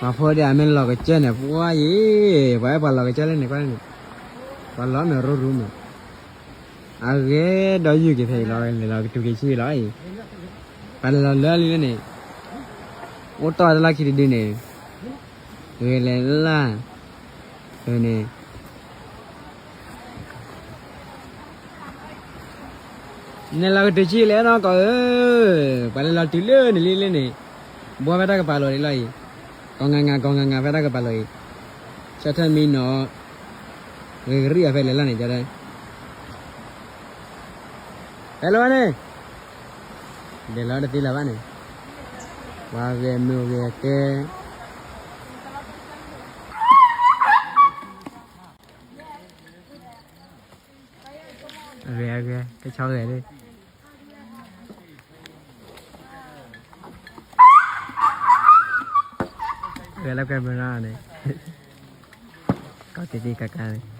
ມາພໍດີແມ່ນລໍກະເຈີນະ ປວຍເອີຍ ປວຍ ປວຍ ລໍກະເຈີເລີຍນີ້ ກວ່ານີ້ ປວຍ ລໍແມ່ນໂຣຣູມ ອາເກ ດອຍຢູ່ເກແທ້ ລໍ ລໍກະຕູເກຊີລອຍ ປວຍ ລໍເລີຍນີ້ ໂອ ຕໍ່ລາຄິດດີນີ້ ເອີ ແລລາ ເອີ ນີ້ ແນລາກະຕູເກຊີແລ້ວເນາະ ກໍເອີ ປວຍ ລໍຕູເລີຍນີ້ ລີເລີຍນີ້ ບົວແຟຕາກະປາໂລນີ້ລອຍ ກອງງາງາ ກອງງາງາ ແຟຕາກະປາໂລ ຊາເທີນມີເນາະ ເອີ ເຣຍແຟແລລານີ້ ຈະໄດ້ ແຟໂລນີ້ ເດລາ ເດຕິລາວານີ້ ວາເວ ເມເວເຕ ເວ ເວ ເວ ເຊາເວເດ ເວ ລາວກັນເບລານີ້ ກໍຕິຕິກາການີ້